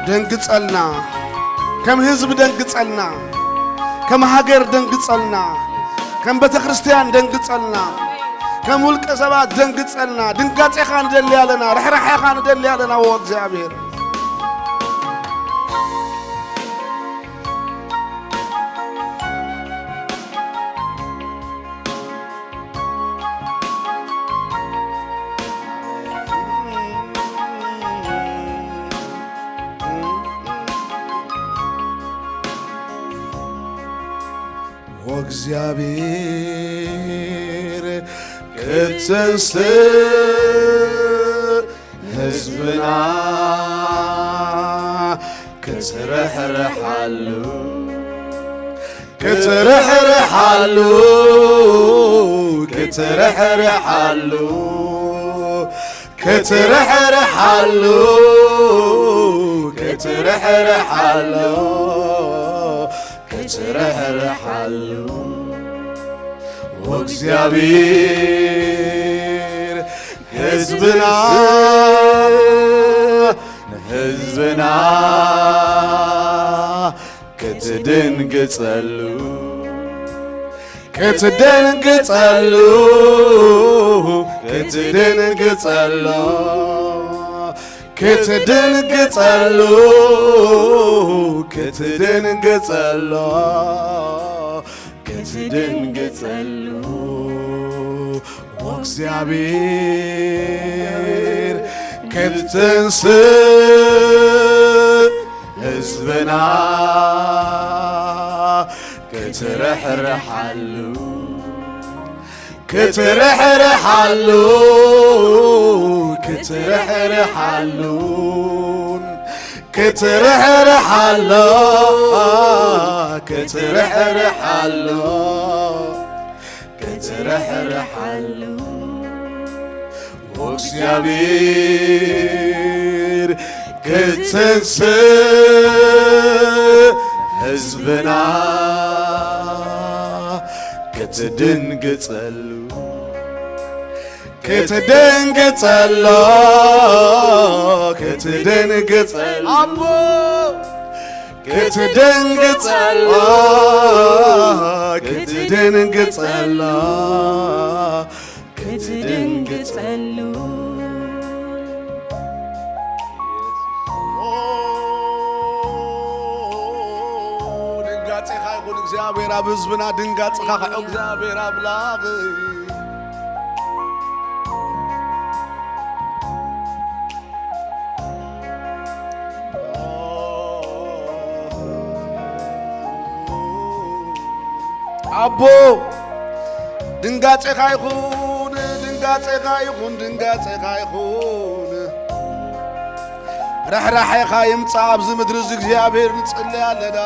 ደንግጸልና፣ ከም ህዝቢ ደንግጸልና፣ ከም ሃገር ደንግጸልና፣ ከም ቤተ ክርስቲያን ደንግጸልና፣ ከም ውልቀ ሰባት ደንግጸልና። ድንጋጼኻ ንደሊ ኣለና፣ ርሕራሐኻ ንደሊ ኣለና። ዎ እግዚኣብሔር ወእግዚኣብሔር ክትንስእ ህዝብና ክትርሕርሓሉ፣ ክትርሕርሓሉ፣ ክትርሕርሓሉ፣ ክትርሕርሓሉ፣ ክትርሕርሓሉ፣ ክትርሕርሓሉ፣ ወእግዚኣብሔር ህዝብና፣ ንህዝብና ክትድንግጸሉ፣ ክትድንግጸሉ፣ ክትድንግጸሉ፣ ክትድንግጸሉ፣ ክትድንግጸሉ፣ ክትድንግጸሉ፣ ወእግዚኣብሔር ክትንስእ ህዝብና ክትርሕርሓሉ፣ ክትርሕርሓሉ፣ ክትርሕርሓሉን፣ ክትርሕርሓሉ፣ ክትርሕርሓሉ፣ ክትርሕርሓሉ፣ ወእግዚኣብሔር ክትንስእ ህዝብና ክትድንግጸሉ፣ ክትድንግጸሉ፣ ክትድንግጸሉ፣ ኣቦ ክትድንግጸሉ፣ ክትድንግጸሉ፣ ክትድንግጸሉ። ድንጋጼኻ ይኹን እግዚኣብሔር ኣብ ህዝብና፣ ድንጋጼኻ ክዑ እግዚኣብሔር ኣምላኽ። ኣቦ ድንጋጼኻ ይኹን፣ ድንጋጼኻ ይኹን፣ ድንጋጼኻ ይኹን። ርሕራሐኻ ይምጻእ ኣብዚ ምድሪ እዚ እግዚኣብሔር ንጽሊ ኣለና።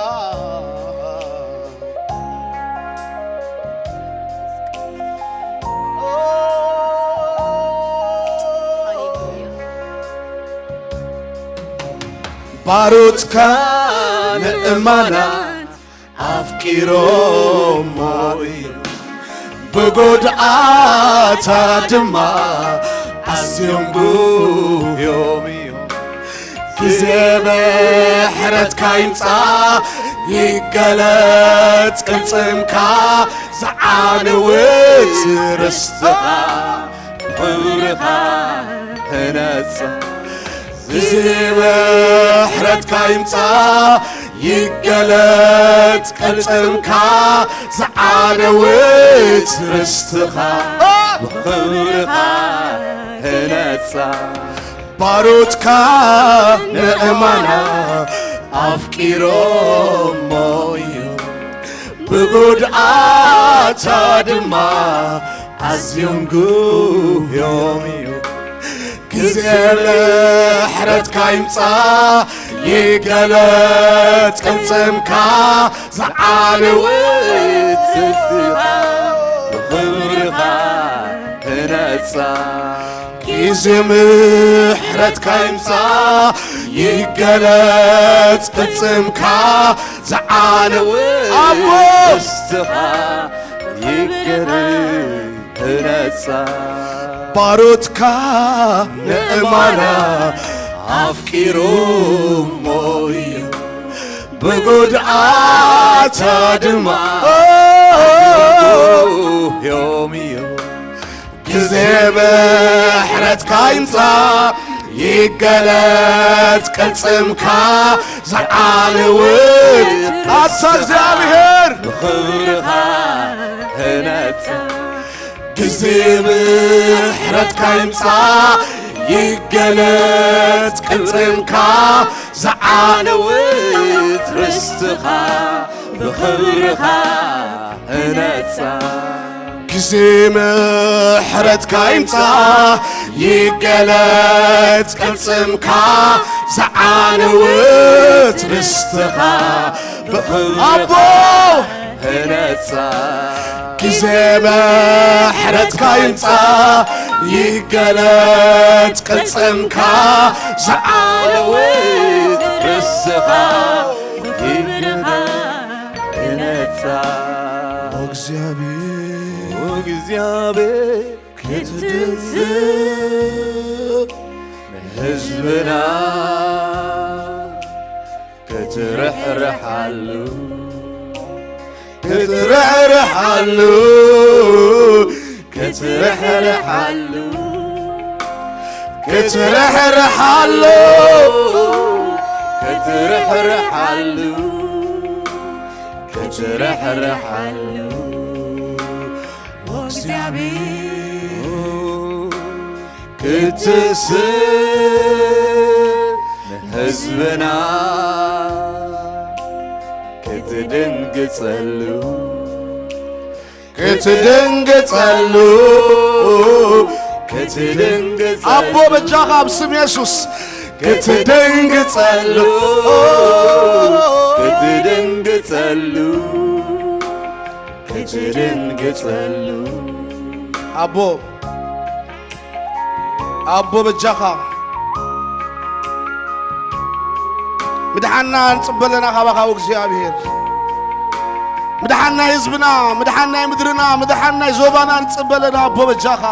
ባሮትካ ንእማናት ኣፍቂሮሞ እዮም፣ ብጎድኣታ ድማ ኣዝዮም ጉህዮም እዮም። ግዜ ምሕረትካ ይምጻእ ይገለጽ ቅልጽምካ፣ ዝዓነወት ርስትኻ ብኽብርኻ ህነጻ። ግዜ ምሕረትካ ይምጻእ ይገለጽ ቅልጽምካ፣ ዝዓነወት ርስትኻ ብኽብርኻ ህነጻ። ባሮትካ ንእማና ኣፍቂሮሞ እዩ፣ ብጉድኣታ ድማ ኣዝዮም ጉህዮም እዩ። ግዜ ምሕረትካ ይምጻእ ይገለጽ ቅልጽምካ፣ ዝዓነወት ርስትኻ ብኽብርኻ ህነጻ። ግዜ ምሕረትካ ይምጻእ ይገለጽ ቅልጽምካ፣ ዝዓነወት ኣቦ ርስትኻ ይገለጽ ህነጻ። ባሮትካ ንእማና ኣፍቂሮሞ እዩ፣ ብጉድኣታ ድማ ዮም እዩ። ግዜ ምሕረትካ ይምጻእ፣ ይገለጽ ቅልጽምካ፣ ዝዓነውት ኣታ እግዚኣብሔር ብኽብርኻ ህነጽ። ግዜ ምሕረትካ ይምጻእ፣ ይገለጽ ቅልጽምካ፣ ዝዓነውት ርስትኻ ብኽብርኻ ህነጻ። ግዜ ምሕረትካ ይምጻእ፣ ይገለጽ ቅልጽምካ፣ ዝዓነውት ርስትኻ ብኽብርኻ ኣቦ! ህነጻ። ግዜ ምሕረትካ ይምጻእ፣ ይገለጽ ቅልጽምካ፣ ዝዓነውት ርስትኻ ብኽብርኻ ህነጻ። እግዚኣብሔር፣ እግዚኣብሔር ክትትንስእ ንህዝብና ክትርሕርሓሉ፣ ክትርሕርሓሉ፣ ክትርሕርሓሉ፣ ክትርሕርሓሉ፣ ክትርሕርሓሉ፣ ክትርሕርሓሉ። ወእግዚኣብሔር ክትስእ ንህዝብና ክትድንግጸሉ፣ ክትድንግጸሉ፣ ክትድንግጸሉ። ኣቦ በጃኻ ኣብ ስም የሱስ ክትድንግጸሉ፣ ክትድንግጸሉ፣ ክትድንግጸሉ። ኣቦ፣ ኣቦ በጃኻ ምድሓንና ንጽበ ኣለና ካባኻ እግዚኣብሔር። ምድሓን ናይ ህዝብና፣ ምድሓን ናይ ምድርና፣ ምድሓን ናይ ዞባና ንጽበ ኣለና ኣቦ በጃኻ።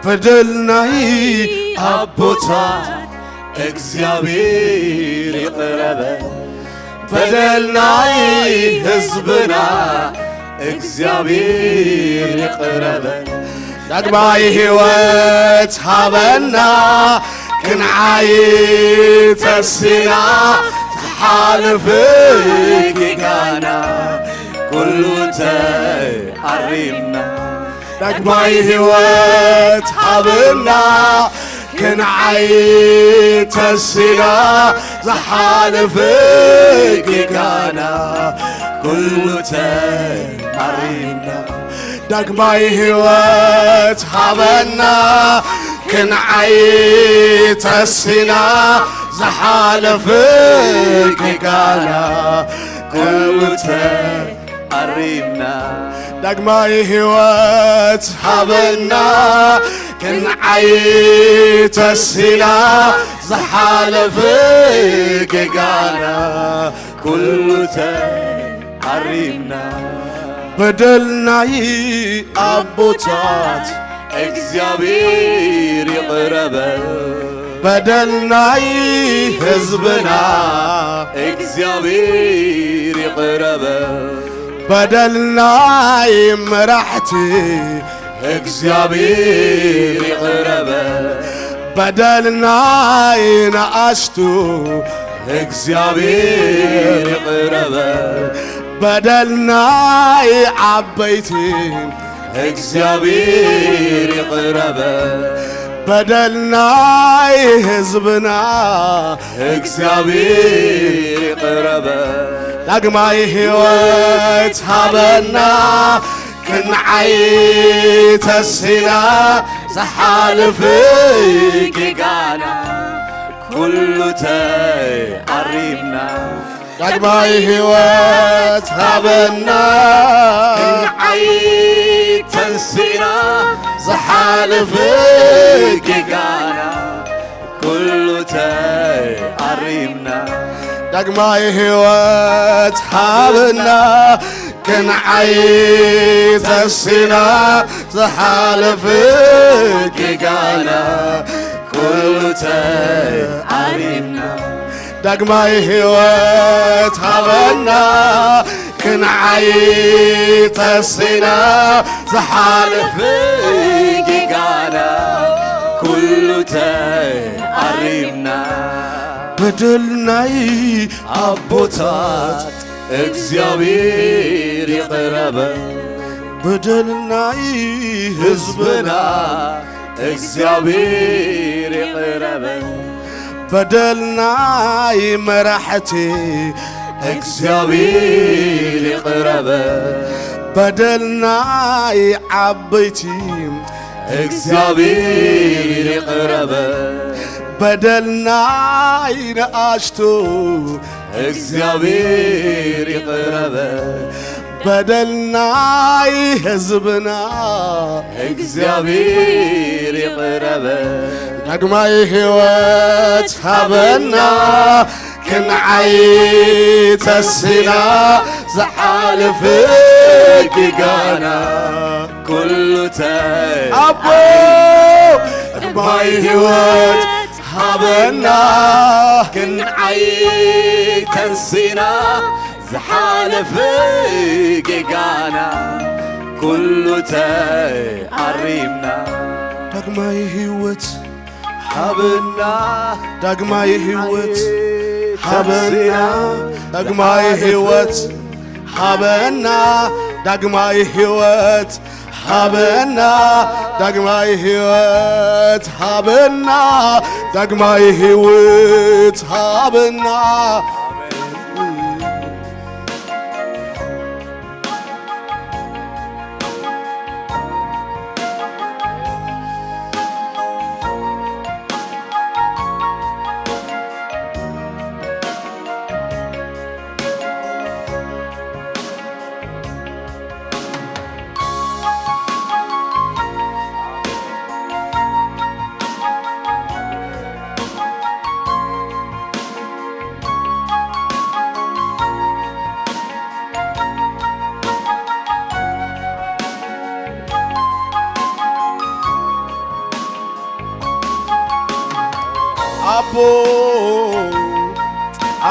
በደልናይ ኣቦታት እግዚኣብሔር ይቕረ በል። በደልናይ ህዝብና እግዚኣብሔር ይቕረ በል። ዳግማይ ህይወት ሃበና ክንዓይ ተሲና ዝሓለፈ ጌጋና ኩሉ ተኣሪምና። ዳግማይ ህይወት ሃበና ክንዓይ ተሲና ዝሓለፈ ጌጋና ኩሉ ተኣሪምና። ዳግማይ ህይወት ሃበና ክንዓይ ተሲና ዝሓለፈ ጌጋና ኩሉ ተኣሪምና። ዳግማይ ህይወት ሃበና ክንዓይ ተሲና ዝሓለፈ ጌጋና ኩሉ ተኣሪምና። በደልናይ ኣቦታት እግዚኣብሔር ይቕረ በል። በደልናይ ህዝብና እግዚኣብሔር ይቕረ በል። በደልናይ መራሕቲ እግዚኣብሔር ይቕረ በል። በደልናይ ንኣሽቱ እግዚኣብሔር ይቕረ በል። በደልናይ ዓበይቲ እግዚኣብሔር ይቕረ በል። በደልናይ ህዝብና እግዚኣብሔር ይቕረ በል። ዳግማይ ህይወት ሃበና ክንዓይ ተሲና ዝሓለፈ ጌጋና ኩሉ ተኣሪምና። ዳግማይ ህይወት ሃበና። ክንዓይ ተንሲእና፣ ዝሓለፈ ጌጋና ኩሉ ተኣሪምና። ዳግማይ ህይወት ሃበና። ክንዓይ ተንሲእና፣ ዝሓለፈ ጌጋና ኩሉ ተኣሪምና። ዳግማይ ህይወት ሃበና። ክንዓይ ተንሲእና፣ ዝሓለፈ ጌጋና ኩሉ ተኣሪምና። በደል ናይ ኣቦታት እግዚኣብሔር ይቕረ በል። በደል ናይ ህዝብና እግዚኣብሔር ይቕረ በል። በደል ናይ መራሕቲ እግዚኣብሔር ይቕረ በል። በደል ናይ ዓበይቲ እግዚኣብሔር ይቕረ በል። በደል ናይ ንኣሽቱ እግዚኣብሔር ይቕረ በል። በደል ናይ ህዝብና እግዚኣብሔር ይቕረ በል። ዳግማይ ህይወት ሃበና። ክንዓይ ተንሲእና፣ ዝሓለፈ ጌጋና ኩሉ ተ- ኣቦ ዳግማይ ህይወት ሃበና። ክንዓይ ተንሲእና፣ ዝሓለፈ ጌጋና ኩሉ ተኣሪምና። ዳግማይ ህይወት ሃበና። ዳግማይ ህይወት ሃበና። ዳግማይ ህይወት ሃበና። ዳግማይ ህይወት ሃበና። ዳግማይ ህይወት ሃበና። ዳግማይ ህይወት ሃበና። ኣቦ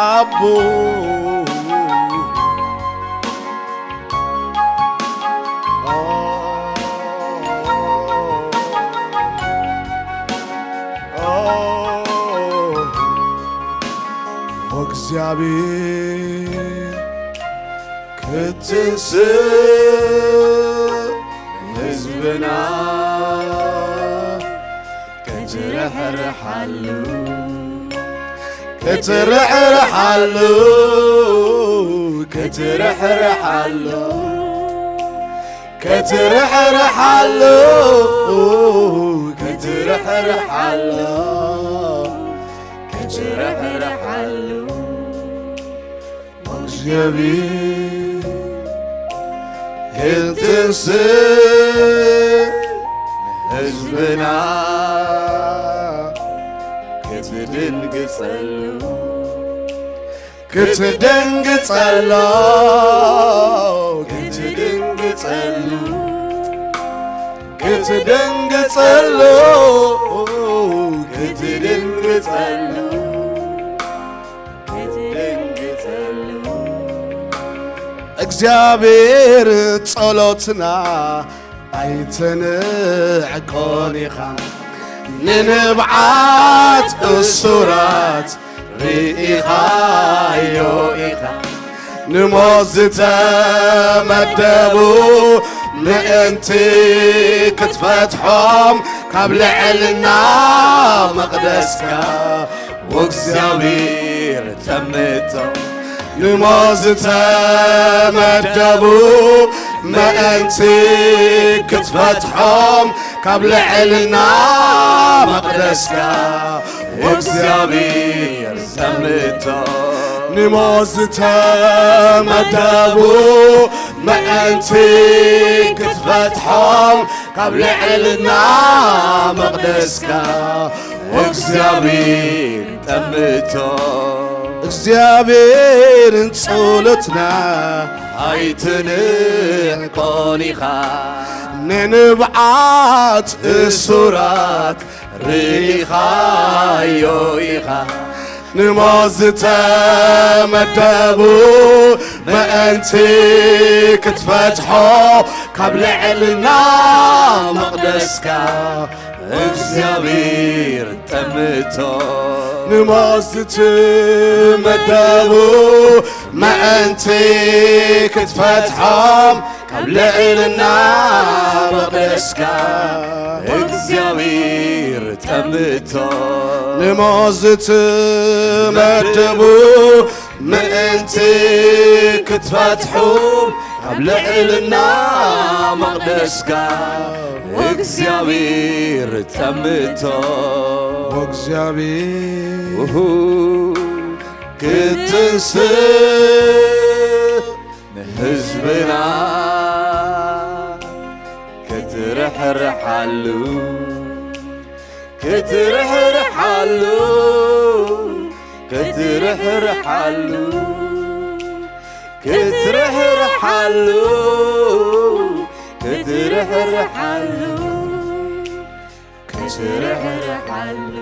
ኣቦ እግዚኣብሔር ክትንስእ ህዝብና ክትርሕርሓሉ ክትርሕርሓሉ ክትርሕርሓሉ ክትርሕርሓሉ ክትርሕርሓሉ ክትርሕርሓሉ እግዚኣብሔር ክትንስእ ህዝብና ክትድንግጸሉ ክትድንግጸሉ ክትድንግጸሉ ክትድንግጸሉ ክትድንግጸሉ ክትድንግጸሉ እግዚኣብሔር ጸሎትና ኣይትንዕቆን ኢኻ ንንብዓት እሱራት ርኢኻዮ ኢኻ ንሞት ዝተመደቡ ምእንቲ ክትፈትሖም ካብ ልዕልና መቕደስካ እግዚኣብሔር ተምቶም ንሞት ዝተመደቡ ምእንቲ ክትፈትሖም ካብ ልዕልና መቕደስካ እግዚኣብሔር ተምቶም ንሞት ዝተመደቡ ምእንቲ ክትፈትሖም ካብ ልዕልና መቕደስካ እግዚኣብሔር ጠምቶ። እግዚኣብሔር ንጸሎትና ኣይትንዕቆን ኢኻ። ንንብዓት እሱራት ርኢኻዮ ኢኻ። ንሞት ዝተመደቡ ምእንቲ ክትፈትሖ ካብ ልዕልና መቕደስካ እግዚኣብሔር ጠምቶ። ንሞት ዝተመደቡ ምእንቲ ክትፈትሖም ካብ ልዕልና መቕደስካ እግዚኣብሔር ጠምቶ። ንሞት ዝተመደቡ ምእንቲ ክትፈትሑ ካብ ልዕልና መቕደስካ እግዚኣብሔር ጠምቶ። እግዚኣብሔር ክትንስእ ንህዝብና ክትርሕርሓሉ ክትርሕርሓሉ ክትርሕርሓሉ ክትርሕርሓሉ ክትርሕርሓሉ ክትርሕርሓሉ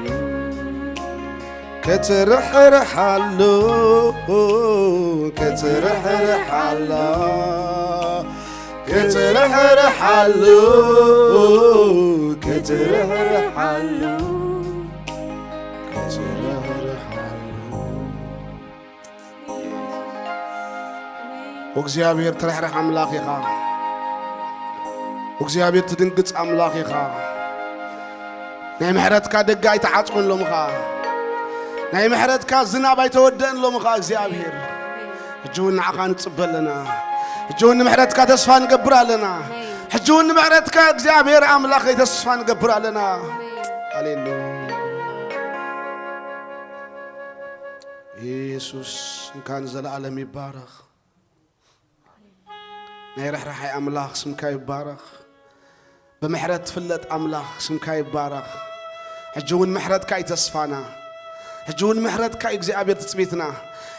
ክትርሕርሓሉ ክትርሕርሓላ ክትርሕርሓሉ ክትርሕርሓሉ ክትርሕርሓሉ። እግዚኣብሔር ትርሕርሕ ኣምላኽ ኢኻ። እግዚኣብሔር ትድንግጽ ኣምላኽ ኢኻ። ናይ ምሕረትካ ደገ ኣይተዓጽወን ሎምኻ። ናይ ምሕረትካ ዝናብ ኣይተወደእን ሎምኻ እግዚኣብሔር። ሕጂ እውን ንዓኻ ንጽበ ኣለና። ሕጂ እውን ንምሕረትካ ተስፋ ንገብር ኣለና። ሕጂ እውን ንምሕረትካ እግዚኣብሔር ኣምላኸይ ተስፋ ንገብር ኣለና። ሃሌሉያ። ኢየሱስ እንካ ንዘለኣለም ይባረኽ። ናይ ርሕራሓይ ኣምላኽ ስምካ ይባረኽ። ብምሕረት ትፍለጥ ኣምላኽ ስምካ ይባረኽ። ሕጂ እውን ምሕረትካ እዩ ተስፋና። ሕጂ እውን ምሕረትካ እዩ እግዚኣብሔር ትጽቢትና።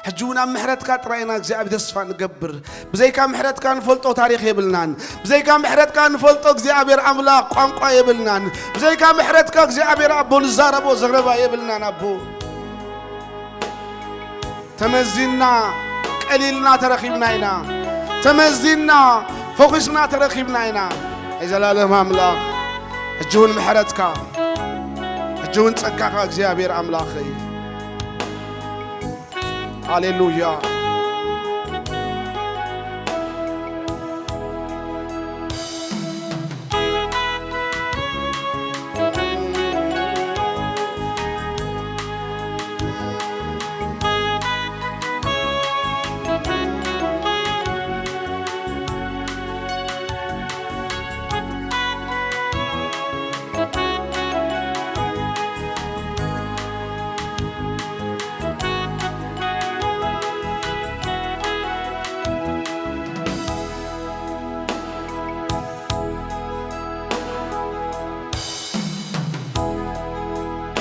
ሕጂ እውን ኣብ ምሕረትካ ጥራይና እግዚኣብሔር ተስፋ ንገብር። ብዘይካ ምሕረትካ ንፈልጦ ታሪኽ የብልናን። ብዘይካ ምሕረትካ ንፈልጦ እግዚኣብሔር ኣምላኽ ቋንቋ የብልናን። ብዘይካ ምሕረትካ እግዚኣብሔር ኣቦ ንዛረቦ ዘረባ የብልናን ኣቦ። ተመዚና ቀሊልና ተረኺብና ኢና። ተመዚና ፈኺስና ተረኺብና ኢና። ናይ ዘላለም ኣምላኽ ሕጂ እውን ምሕረትካ ሕጂ እውን ጸጋኻ እግዚኣብሔር ኣምላኸይ። ሃሌሉያ።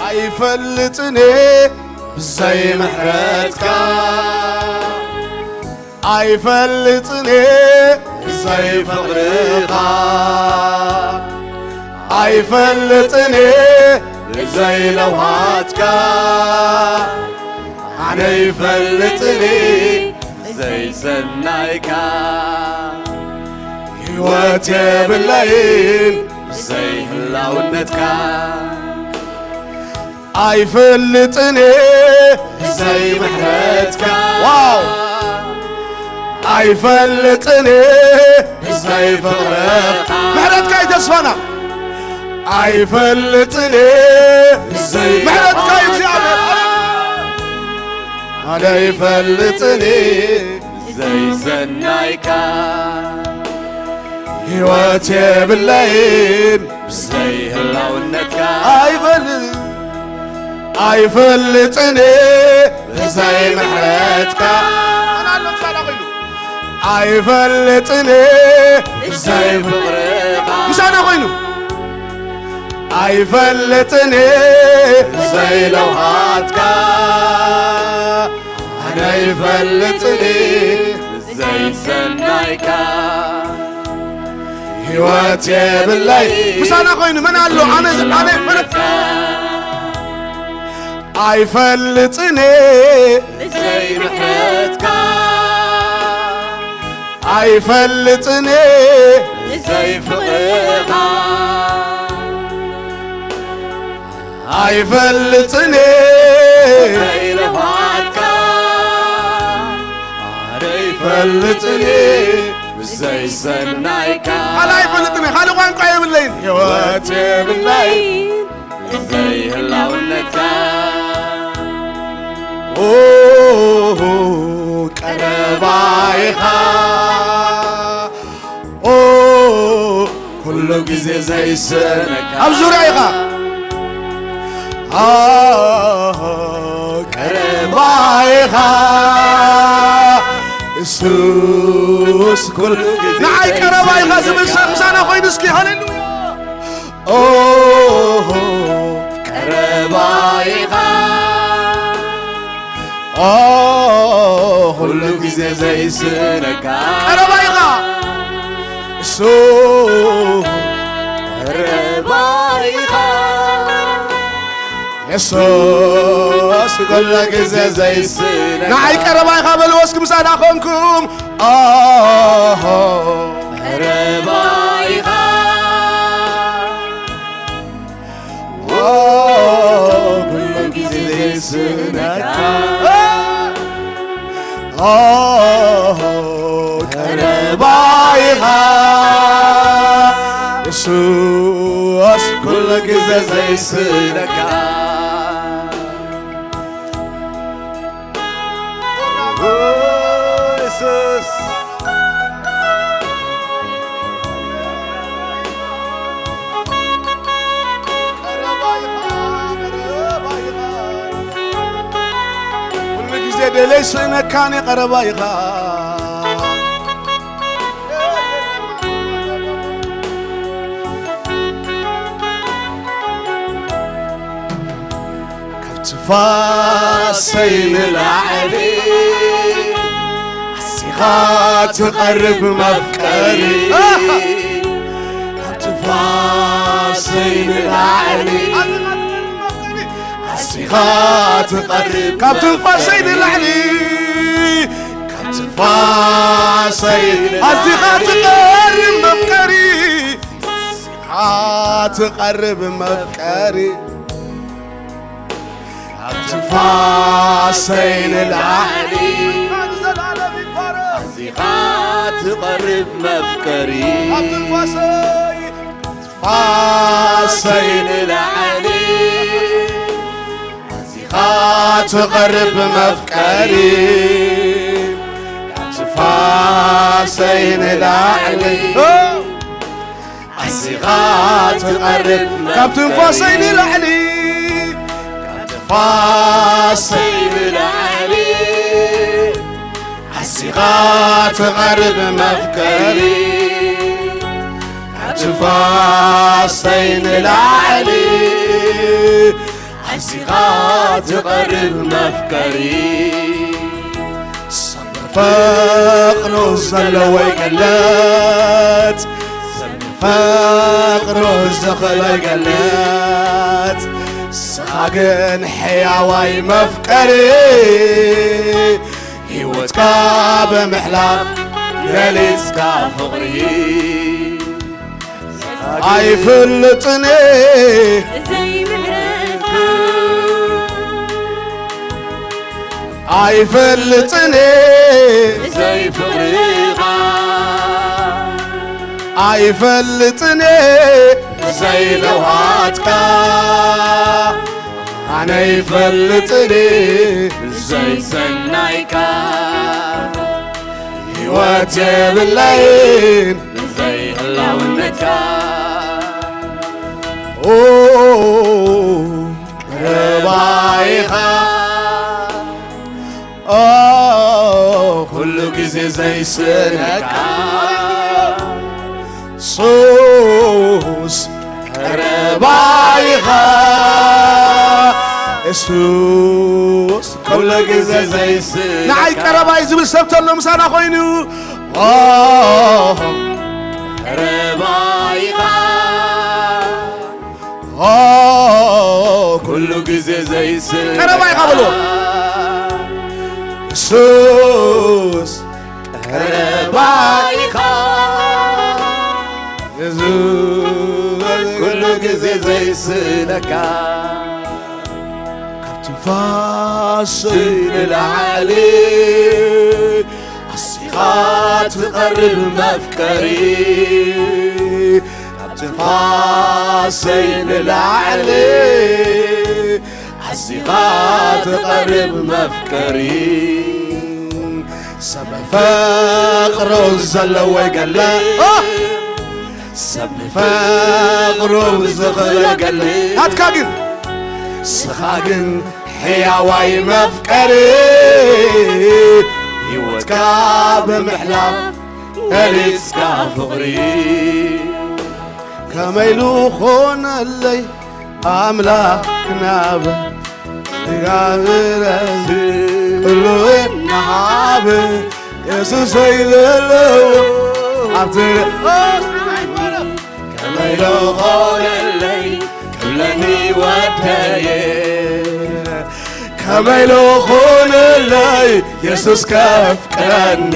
ኣይፈልጥን እየ ብዘይ ምሕረትካ ኣይፈልጥን እየ ብዘይ ፍቕርኻ ኣይፈልጥን እየ ብዘይ ለውሃትካ ኣነ ይፈልጥን እየ ብዘይ ሰናይካ ህይወት የብለይን ብዘይ ህላውነትካ ኣይፈልጥን እየ ብዘይ ምሕረትካ ዋው ኣይፈልጥን እየ ብዘይ ፍቕርኻ ምሕረትካ እዩ ተስፋና ኣይፈልጥን እየ ብዘይ ምሕረትካ እዩ እግዚኣብሔር ኣነ ይፈልጥን እየ ብዘይ ሰናይካ ህይወት የብለይን ብዘይ ህላውነትካ ኣይፈልጥ ኣይፈልጥን እየ ዘይምሕረትካ ኣይፈልጥን ዘይፍቕርኻ ምሳና ኮይኑ ኣይፈልጥን ዘይለውሃትካ ኣነ ኣይፈልጥን ዘይሰናይካ ህይወት የብለይ ምሳና ኮይኑ መን ኣሎ ኣነ ኣነ ፈለጥ ኣይፈልጥን ዘይምሕረትካ ኣይፈልጥን ዘይፍቕርኻ ኣይፈልጥን ዘይልፋትካ ኣረ ይፈልጥን ብዘይሰናይካ ካልእ ኣይፈልጥን ካልእ ቋንቋ የብለይን ህይወት የብለይ ብዘይህላውነትካ ኦ ቀረባ ኢኻ ኦ ኩሉ ግዜ ዘይስእነካ ኣብ ዙርያ ኢኻ ኣሃ ቀረባ ኢኻ የሱስ ኩሉ ግዜ ንዓይ ቀረባ ኢኻ ዝብል ሰብ ምሳና ኮይኑ እስኪ ሃሌሉያ ኦሆ ቀረባ ኢኻ ኦ ኩሉ ግዜ ዘይስእነካ ቀረባ ኢኻ እሱ ቀረባ ኢኻ የሱስ ኩሉ ግዜ ዘይስእነካ ንዓይ ቀረባ ኢኻ በልዎ እስኪ ምሳና ኾንኩም ኦሆ ቀረባ ኢኻ ኩሉ ግዜ ስእነካ ቀረባ ኢኻ የሱስ ኩሉ ግዜ ዘይስእነካ የሱስ ኩሉ ግዜ ደለይ ስእነካኒ ቀረባ ኢኻ ካብ ትፋሰይ ንላዕሊ ኣዚኻ ትቐርብ መፍቀሪ ካብ ትፋሰይ ንላዕሊ ኣዚኻ ትቐርብ ካብ ትንፋሰይ ንላዕሊ ካብ ትንፋሰይ ኣዚኻ ትቐርብ መፍቀሪ ኣዚኻ ትቐርብ መፍቀሪ ካብ ትንፋሰይ ንላዕሊ ኣዚኻ ትቐርብ መፍቀሪ ካብ ትንፋሰይ ትንፋሰይ ንላዕሊ ኣዚኻ ትቐርብ መፍቀሪ ካብ ትንፋሰይ ንላዕሊ ኣዚኻ ትቐርብ ካብ ትንፋሰይ ንላዕሊ ካብ ትንፋሰይ ንላዕሊ ኣዚኻ ትቐርብ መፍቀሪ ካብ ትንፋሰይ ንላዕሊ ኣዚኻ ትቐርብ መፍቀሪ ሰብ ፈቕሩ ዘለዎ ይገለጽ ሰብ ፈቕሩ ዝኽእሎ ይገለጽ ንስኻ ግን ሕያዋይ መፍቀሪ ህይወትካ ብምሕላፍ ገሊጽካ ፍቕሪ ኣይፈልጥን ዘይምህረትካ ኣይፈልጥን ዘይፍቕርኻ ኣይፈልጥን ዘይለውሃትካ ኣነ ይፈልጥን ዘይሰናይካ ህይወት የብለይን ዘይህላውነትካ ኦ ቀረባ ኢኻ ዘይስነካ ሱስ ቀረባይኻ የሱስ ኩሉ ግዜ ዘይስነካ። ንዓይ ቀረባይ ዝብል ሰብ ተሎ ምሳና ኮይኑ ኦ ቀረባይኻ ኦ ኩሉ ግዜ ዘይስነካ ቀረባይኻ በልዎ። የሱስ ቀረባይኻ የሱስ ኩሉ ግዜ ዘይስነካ ካብ ትንፋሰይ ንላዕሊ ኣስኻ ትቐርብ መፍቀሪ ካብ ትንፋሰይ ንላዕሊ ኣዚኻ ትቐርብ መፍቀሪ ሰብ ፈቕሩ ዘለዎ ይገልጽ ሰብ ፈቕሩ ብዝኽእሎ ይገልጽ ናትካ ግን ስኻ ግን ሕያዋይ መፍቀሪ ህይወትካ ብምሕላፍ ገሊጽካ ፍቕሪ ከመይ ኢሉ ኾነለይ ኣምላኽ ናብ እግዚኣብሔር ኩሉ እናሃበ የሱሰይ ዘለዎ ኣብቲ ከመይ ኢሉ ኾነለይ ክብለኒ ወደየ ከመይ ኢሉ ኾነለይ የሱስ ከፍቅረኒ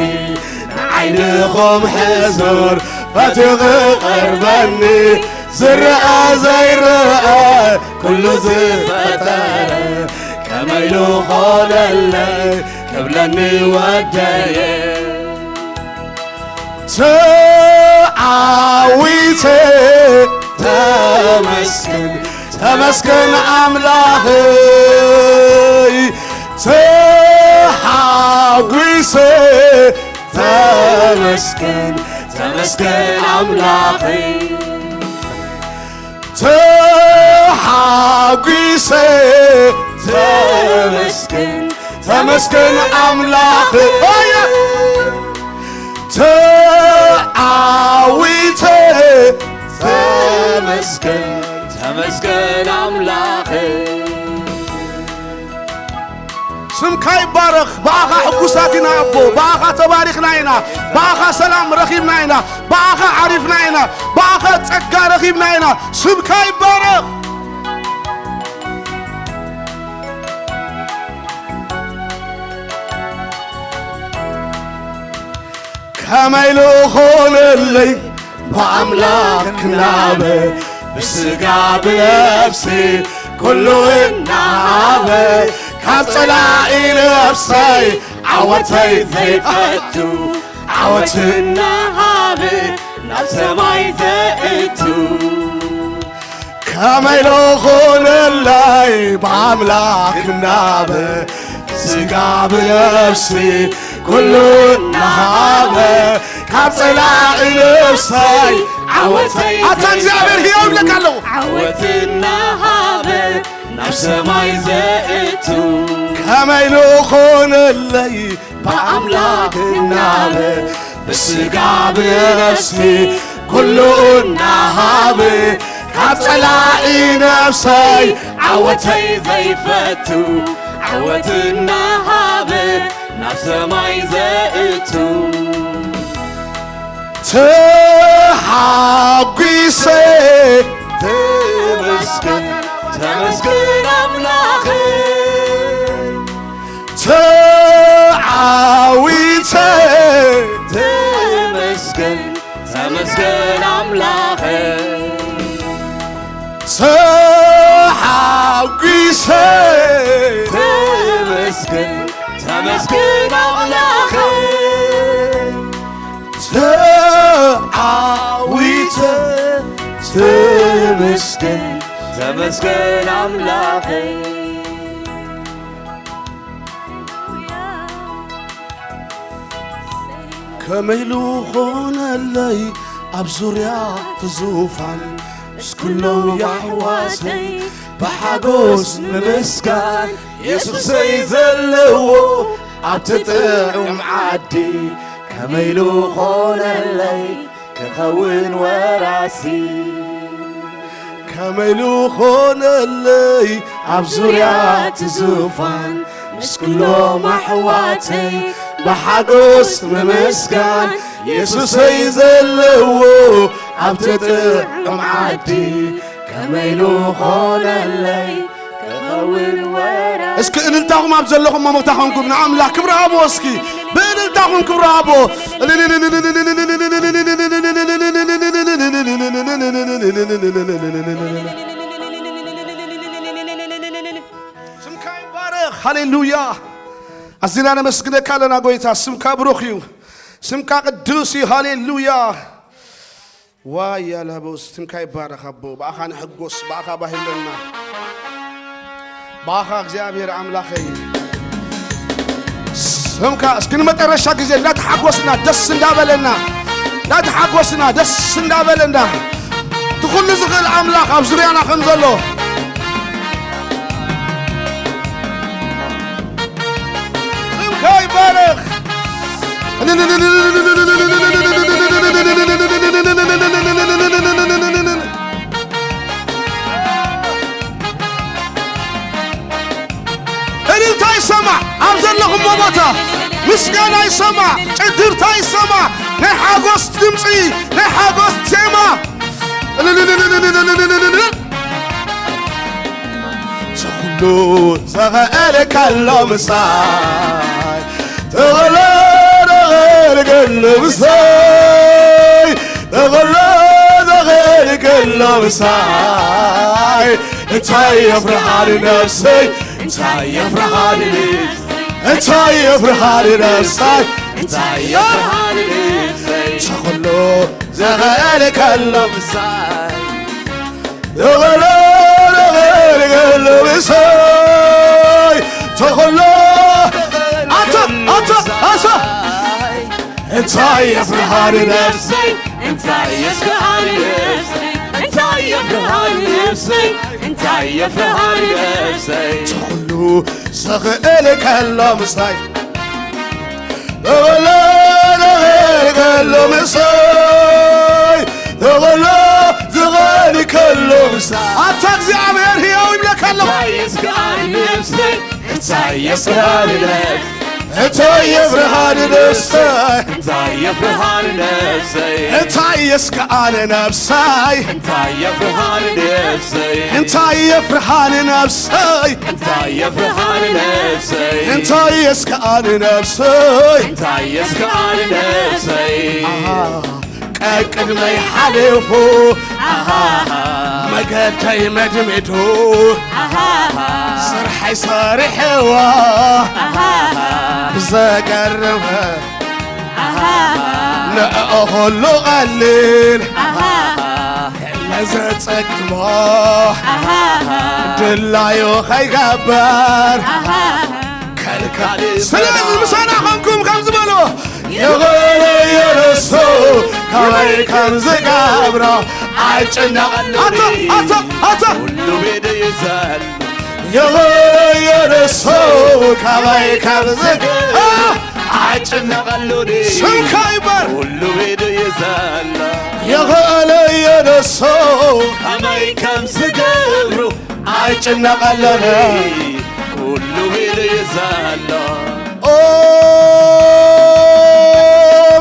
ንዓይ ድኹም ሕሱር ፈትዩ ክቐርበኒ ዝረኣ ዘይረኣ ኩሉ ዝፈጠረ ከመይ ኢሉ ኾነለይ ክብለኒ ወደየ ተዓዊተ ተመስገን ተመስገን ኣምላኸይ ተሓጒሰ ተመስገን ተመስገን ኣምላኸይ ተሓጒሰ ተመስገን ተመስገን ኣምላኸይ ተዓዊተ ተመስገን ተመስገን ኣምላኸይ ስምካ ይባረኽ። ብኣኻ ሕጉሳት ኢና ኣቦ፣ ብኣኻ ተባሪኽና ኢና፣ ብኣኻ ሰላም ረኺብና ኢና፣ ብኣኻ ዓሪፍና ኢና፣ ብኣኻ ጸጋ ረኺብና ኢና። ስምካ ይባረኽ። ከመይ ልኾነለይ ብኣምላኽ ክናበ ብስጋ ብነፍሲ ኩሉ እናሃበ ካብ ጸላኢ ነፍሰይ ዓወተይ ዘይፈቱ ዓወት እናሃበ ናብ ሰማይ ዘእቱ ከመይ ልኾነለይ ብኣምላኽ ክናበ ስጋ ብነፍሲ ኩሉ እናሃበ ካብ ጸላኢ ነፍሰይ ዓወተይ ኣታ እግዚኣብሔር ህያው ይብለካ ኣለኹ ዓወት እናሃበ ናብ ሰማይ ዘእቱ ከመይ ልኾነለይ ብኣምላኽ እናበ ብስጋ ብነፍሲ ኩሉ እናሃበ ካብ ጸላኢ ነፍሰይ ዓወተይ ዘይፈቱ ዓወት እናሃበ ናብ ሰማይ ዘእቱ ተሓጒሰ ተመስገን ተመስገን ኣምላኸይ ተዓዊተ ተመስገን ተመስገን ኣምላኸ ተሓጒሰ ተመስገን ተመስገን ኣምላኸ ተዓዊተ ተመስገን ተመስገን ኣምላኸ ከመይ ልኾነለይ ኣብ ዙርያ ትዙፋን ምስ ኩሎም የሕዋተይ ብሓጎስ ምምስጋን የሱሰይ ዘለዎ ኣብቲ ጥዑም ዓዲ ከመይ ኢሉ ኾነለይ ክኸውን ወራሲ? ከመይ ኢሉ ኾነለይ ኣብ ዙርያ እቲ ዙፋን ምስ ኩሎም ኣሕዋተይ ብሓጎስ ምምስጋን? የሱሰይ ዘለዎ ኣብቲ ጥዑም ዓዲ ከመይ ኢሉ ኾነለይ ክኸውን ወራሲ? እስኪ እልልታኹም ኣብ ዘለኹም ቦታ ኾንኩም ንኣምላኽ ክብሪ ሃብዎ። እስኪ ብእልልታኹም ክብሪ ሃብዎ። ስምካ ይባረኽ። ሃሌሉያ። ኣዚና ነመስግነካ ኣለና ጎይታ። ስምካ ብሩኽ እዩ። ስምካ ቅዱስ እዩ። ሃሌሉያ። ዋይ ያላቦስ፣ ስምካ ይባረኽ ኣቦ። ብኣኻ ንሕጎስ፣ ብኣኻ ባህለና፣ ብኣኻ እግዚኣብሔር ኣምላኸይ። ስምካ እስኪ ንመጨረሻ ግዜ እንዳተሓጎስና፣ ደስ እንዳበለና፣ እንዳተሓጎስና፣ ደስ እንዳበለና፣ እቲ ኩሉ ዝኽእል ኣምላኽ ኣብ ዙርያና ከም ዘሎ ስምካ ይባረኽ። እልልታ ይሰማዕ ኣብ ዘለኹሞ ቦታ፣ ምስጋና ይሰማዕ፣ ጭድርታ ይሰማዕ፣ ናይ ሓጎስ ድምፂ፣ ናይ ሓጎስ ዜማ። እቲ ኩሉ ዝኽእል ከሎ ምሳይ፣ ተቐሎ ዝኽእል ከሎ ምሳይ፣ ተቐሎ ዝኽእል ከሎ ምሳይ፣ እንታይ የፍርሃኒ ነፍሰይ፣ እንታይ የፍርሃኒ ነፍሰይ፣ እንታይ የፍርሃኒ ነፍሰይ፣ እንታይ የፍርሃኒ ነፍሰይ፣ እቲ ኩሉ ዝኽእል ከሎ ምሳይ፣ ተቐሎ ዝኽእል ከሎ ምሳይ፣ ተቐሎ ኣታ ኣታ ኣታ እንታይ የፍርሃኒ ነፍሰይ፣ እንታይ የስግኣኒ ነፍሰይ፣ እንታይ የፍርሃኒ ነፍሰይ፣ እንታይ የፍርሃኒ ነፍሰይ፣ እቲ ኩሉ ዝኽእል ከሎ ምሳይ፣ ተቐሎ ዝኽእል ከሎ ምሳይ፣ ተቐሎ ዝኽእል ከሎ ምሳይ፣ ኣታ እግዚኣብሔር ሕያው ይብለካ ኣለኹ። እንታይ የስግኣኒ ነፍሰይ፣ እንታይ የስግኣኒ ነፍሰይ፣ እንታይ የፍርሃኒ ነፍሰይ፣ እንታይ የፍርሃኒ ነፍሰይ፣ እንታይ የስግኣኒ ነፍሰይ፣ እንታይ የፍርሃኒ ነፍሰይ፣ እንታይ የፍርሃኒ ነፍሰይ፣ እንታይ የፍርሃኒ ነፍሰይ፣ እንታይ የስግኣኒ ነፍሰይ፣ እንታይ የስግኣኒ ነፍሰይ። ኣሃ፣ ቀቅድመይ ሓሊፉ፣ ኣሃ፣ መገደይ መድሚዱ፣ ኣሃ፣ ስርሐይ ሰሪሕዋ፣ ኣሃ፣ ብዘገርም ኣሃ፣ ንዕኡ ኩሉ ቀሊል ኣሃ፣ ለዘጸግሞ ኣሃ፣ ድላዩ ከይገብር ኣሃ፣ ከልካሊ ስለዚ ምሳና ኾንኩም ከምዚ በሎ። ይኽእል እዩ ንሱ ከመይ ከም ዝገብሮ ኣይጭነቐሉ ኣታ ኣታ ኣታ ኩሉ ቤደ ይዛል የበየደ ሰው ካባይ ካብዝግ ኣይጭነቐሉኒ ስምካ ይባር ኩሉ ቤደ የዛላ የኸለ የደ ሰው ካባይ ከም ዝገብሩ ኣይጭነቐሉኒ ኩሉ ቤደ የዛላ ኦ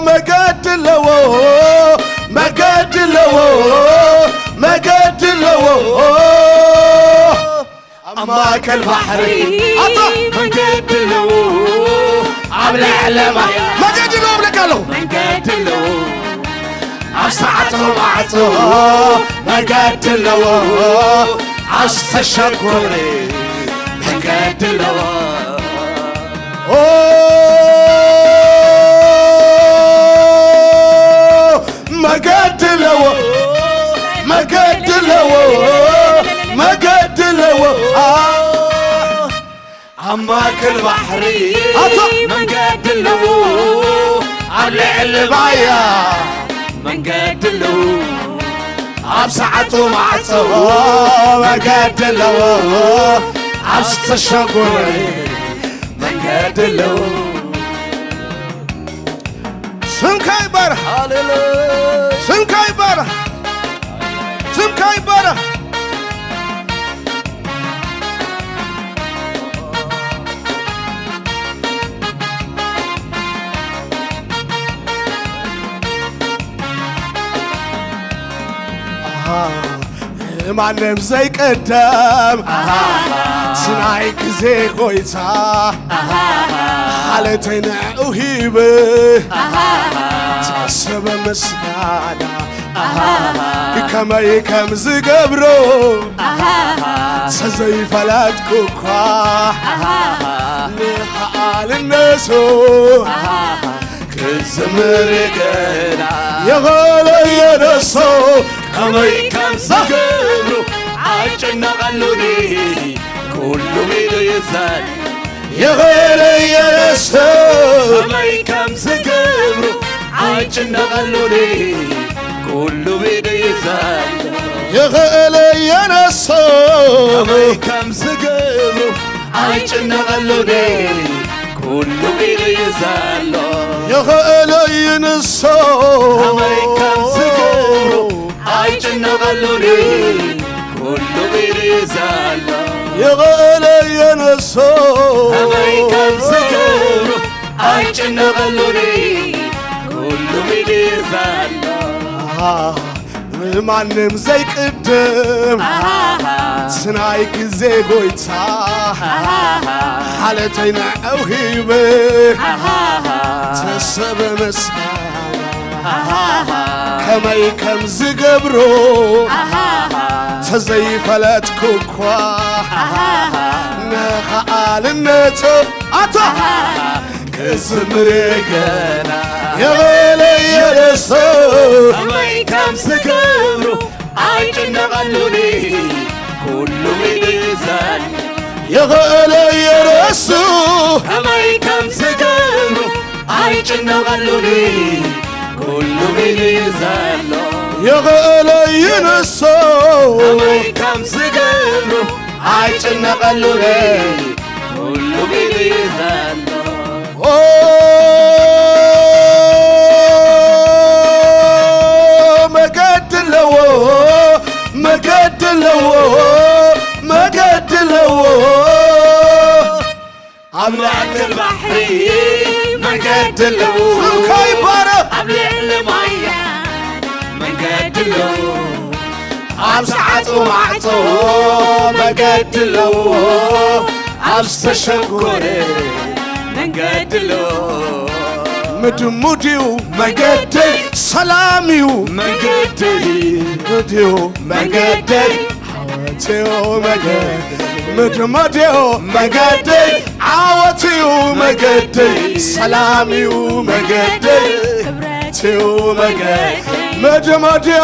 መገድ ኣለዎ መገድ ኣለዎ መገድ ኣለዎ ኣብ ማእከል ባሕሪ ኣታ መንገዲ ኣለዎ ኣብ ልዕሊ ማይ መገዲ ኣለዎ እብለካ ኣለኹ መንገዲ ኣለዎ ኣብ ሰዓት ማዕጾ መንገዲ ኣለዎ ኣብ ዝተሸጎረ መንገዲ ኣለዎ ኦ መገዲ ኣለዎ መገዲ ኣለዎ መገዲ ኣለዎ ኣብ ማእከል ባሕሪ ኣቶ መንገዲ ኣለዎ ኣብ ልዕሊ ባያ መንገዲ ኣለዎ ኣብ ሰዓቱ ማዕጾ መንገዲ ኣለዎ ኣብ ዝተሸጎረ መንገዲ ኣለዎ ስምካ ይባረኽ። ሃሌሉያ። ስምካ ይባረኽ። ስምካ ይባረኽ። ኣሃ፣ ማንም ዘይቀደም፣ ኣሃ፣ ስናይ ግዜ ጎይታ፣ ኣሃ፣ ሓለተይ ንዕኡ ሂብ፣ ኣሃ፣ ተሰበ ምስጋና፣ ኣሃ፣ ከመይ ከም ዝገብሮ፣ ኣሃ፣ ተዘይፈለጥኩ እኳ፣ ኣሃ፣ ንኸኣልነቱ፣ ኣሃ፣ ክዝምር ገና የኸለ የነሶ ከመይ ከም ዝገብሩ ኣይጨነቐሉኒ ኩሉ ኢሉ ይዛል የኸለ የነሶ ከመይ ከም ዝገብሩ ኣይጨነቐሉኒ ኩሉ ኢሉ ይዛል የኸለ የነሶ ከመይ ከም ዝገብሩ ኣይጨነቐሉኒ ኩሉ ኢሉ እዩ ዘሎ የኸእለይ ንሶ ከመይ ከም ዝገብሩ ኣይጨነቐሉኒ ኩሉ ኢሉ እዩ ዘሎ የኸእለይ ንሶ ከመይ ከም ዝገብሩ ኣይጨነቐሉኒ ኩሉ ኢሉ እዩ ዘሎ ማንም ዘይቅድም ስናይ ግዜ ጎይታ ሓለተይ ንዐው ሂበ ተሰበ መስጋና ከመይ ከም ዝገብሮ ተዘይፈለጥኩ እኳ ንኸኣልነቱ ኣታ ክዝምር ገና የበለየ ደስታ ከመይ ከም ዝገብሩ ኣይጭነቐሉኒ ኩሉ ይድዛል የኸእለየ ደሱ ከመይ ከም ዝገብሩ ኣይጭነቐሉኒ ኩሉ ይድዛሎ የኸእለየ ነሶ ከመይ ከም ዝገብሩ ኣይጭነቐሉኒ ኩሉ ኢሉ እዩ ዘሎ ኦ መገዲ ኣለዎ መገዲ ኣለዎ መገዲ ኣለዎ ኣብ ማእከል ባሕሪ መንገዲ ኣለዎ ስምካ ይባረኽ ኣብ ልዕሊ ማያ መንገዲ ኣለዎ ኣብ ሰዓቱ ማዕጾ መገዲ ኣለዎ ኣብ ዝተሸጎረ መንገዲ ኣለዎ ምድሙድዩ መገደይ ሰላምዩ መገደይ ምድዩ መገደይ ሓወትዮ መገደይ ምድሙድዮ መገደይ ዓወትዩ መገደይ ሰላምዩ መገደይ ክብረትዩ መገደይ መድመድዮ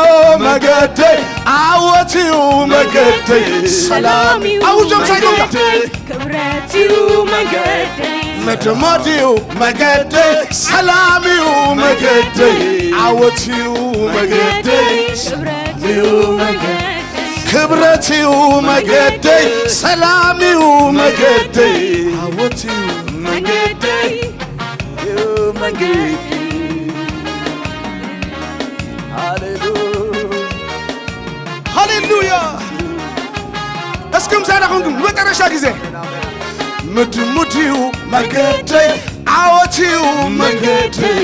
መገደይ ዓወትዩ መገደይ ሰላም ኣውጆም ሳይጎምታ ክብረትዩ መገደይ መድመድዩ መገደይ ሰላምዩ መገደይ ዓወትዩ መገደይ ክብረትዩ መገደይ ክብረትዩ መገደይ ሰላምዩ መገደይ ዓወትዩ መገደይ እዩ መንገድ ሃሌሉያ ሃሌሉያ እስኪ ምሳና ኮንኩም ንመጨረሻ ግዜ ምድሙድዩ መገደይ ዓወትዩ መንገደይ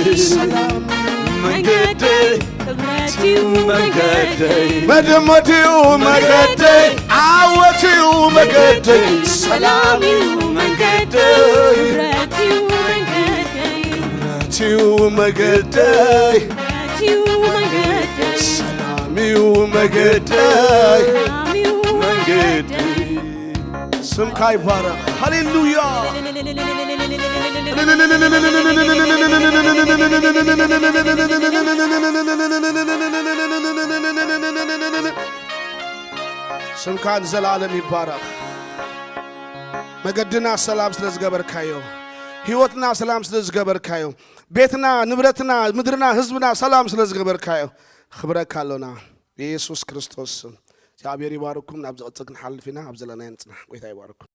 መንገደይ ክብረትዩ መንገደይ መደመድዩ መገደይ ዓወትዩ መገደይ ሰላምዩ መንገደይ ክብረትዩ መንገደይ ክብረትዩ መገደይ ክብረትዩ መንገደይ ሰላምዩ መገደይ ሰላምዩ መንገደይ ስምካ ይባረኽ ሃሌሉያ ስምካ ንዘላለም ይባረኽ መገድና ሰላም ስለ ዝገበርካዮ ህይወትና ሰላም ስለ ዝገበርካዮ ቤትና ንብረትና ምድርና ህዝብና ሰላም ስለ ዝገበርካዮ ኽብረካ ኣሎና ብኢየሱስ ክርስቶስ ስም እግዚኣብሔር ይባርኩም ናብ ዝቕፅል ክንሓልፍ ኢና ኣብ ዘለናዮ ንፅናሕ ጎይታ ይባርኩም